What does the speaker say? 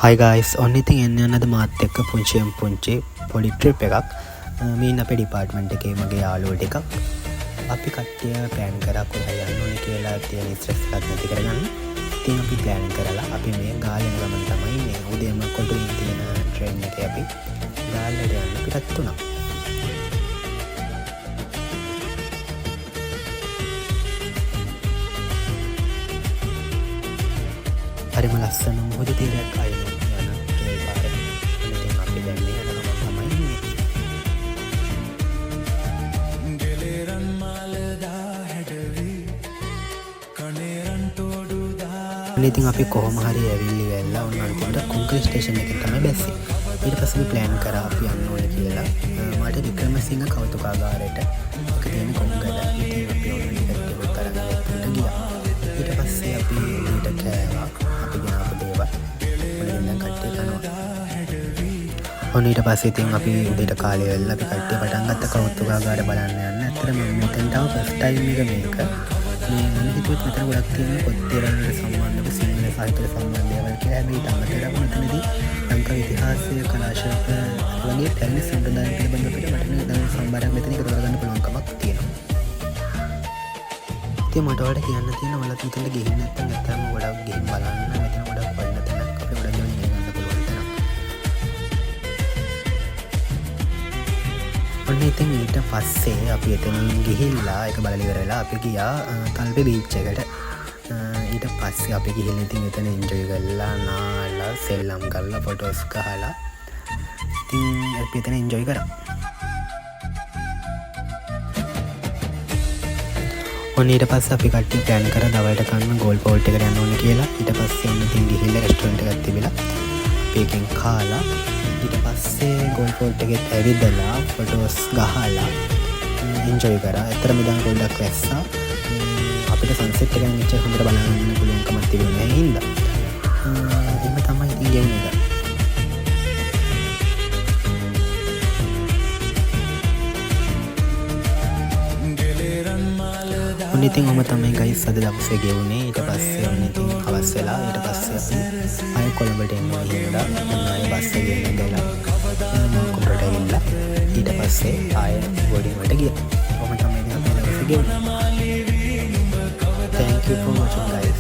හයි guys, ඔන්න ඉතින් එන්න යන අද මාත් එක්ක පුංචියෙන් පුංචි පොඩි ට්‍රිප් එකක්. මේ ඉන්න අපේ ඩිපාර්ට්මන්ට් එකේ මගේ යාළුවෝ ටිකක්. අපි කට්ටිය ප්ලෑන් කරා කොහේ යන්න ඕනේ කියලා තියෙන ස්ට්‍රෙස් එකක් නැති කරගන්න. ඉතින් අපි ප්ලෑන් කරලා අපි මේ ගාල්ල යන ගමන් තමයි ඉන්නේ. උදේම කොටුවෙන් තියෙන ට්‍රේන් එකේ අපි ගාල්ලට යන්න පිටත් වුණා. හරිම ලස්සන මුහුදු තීරයක් අයින යන රේල් පාරේ. ඉතින් අපි දැන් මේ යන ගමන් තමයි ඉන්නේ. ගෙලේරන් මාලදා හැඩවී කණේරන් තෝඩුදා. ඔන්න ඉතින් අපි කොහොම හරි ඇවිල්ලි වෙලා ඔන්න අන්තිමට කුංකල ස්ටේෂන් එකෙන් තමයි බැස්සේ. ඊට පස්සේ අපි ප්ලෑන් කරා අපි යන්න ඕනේ කියලා මට වික්‍රමසිංහ කෞතුකාගාරයට. ඒක තියෙන කොංගල. ඉතින් අපි ඔන්න ටිකට් ටිකක් අරන් එතනට ගියා. ඊට පස්සේ අපි උඩට කෑවා. අපි ගෙනාපු දේවල්. ඔන්න දැන් කට්ටිය කනවා. ඔන්න ඊට පස්සේ ඉතින් අපි උදේට කාලය වෙලා අපි කට්ටිය පටන් ගත්ත කෞතුකාගාර බලන්න යන්න. ඇත්තටම මම මෙතෙන්ට ආව ෆස්ට් ටයිම් එක මේක. මේ මම හිතුවත් මෙතන ගොඩක් තියෙනවා පොත් දේවල් වලට සම්බන්ධව, සිංහල සාහිත්‍යයට සම්බන්ධ දේවල් කියලා. හැබැයි ඊට අමතරව මෙතනදී ලංකාවේ ඉතිහාසය, කලා ශිල්ප වගේ පැරණි සම්ප්‍රදායන් පිළිබඳව අපිට වටින දැනුම් සම්භාරයක් මෙතන එකතු කරගන්න පුළුවන්කමක් තියෙනවා. ඉතින් මට ඔයාලට කියන්න තියෙන ඔයාලත් මෙතනට ගිහින් නැත්නම් ඇත්තටම ගොඩක් ගිහින් බලන්න. මෙතන ගොඩක් වටින තැනක්. අපිට ගොඩක් දේවල් ඉගෙන ගන්න පුළුවන් තැනක්. ඔන්න ඉතින් ඊට පස්සේ අපි එතනින් ගිහිල්ලා ඒක බලලා ඉවර වෙලා අපි ගියා තල්පේ බීච් එකට. ඊට පස්සේ අපි ගිහිල්ලා ඉතින් එතන එන්ජොයි කරලා, නාලා, සෙල්ලම් කරලා, ෆොටෝස් ගහලා ඉතින් අපි එතන එන්ජොයි කරා. ඔන්න ඊට පස්සේ අපි කට්ටිය ප්ලෑන් කරා දවල්ට කන්න ගෝල් පෝට් එකට යන්න ඕනේ කියලා. ඊට පස්සේ ඔන්න ඉතින් ගිහිල්ලා රෙස්ටොරන්ට් එකක් තිබිලා අපි එකෙන් කාලා ඊට පස්සේ ගෝල් පෝට් එකෙත් ඇවිදලා ෆොටෝස් ගහලා එන්ජොයි කරා. ඇත්තටම ඉතින් පොඩ්ඩක් වැස්සා. අපිට සන්සෙට් එක නම් එච්චර හොඳට බලන්න පුළුවන්කමක් තිබුණේ නැහැ හින්දා. එහෙම තමයි ඉතින් ගෙවුනේ එක. ගෙලේරන් මාලදා. ඔන්න ඉතින් ඔහොම තමයි ගයිස් අද දවසේ ගෙවුනේ. ඊට පස්සේ ඔන්න ඉතින් හවස් වෙලා ඊට පස්සේ අපි ආයෙ කොළඹට එන්න ඕන හින්දා ඔන්න ආයෙ බස් එකේ නැගලා කොළඹට ඇවිල්ලා ඊට පස්සේ ආයෙ බෝඩින් වලට ගියා. ඔහොම තමයි ඉතින් අපේ දවසේ ගෙවුනේ. Thank you for watching, guys.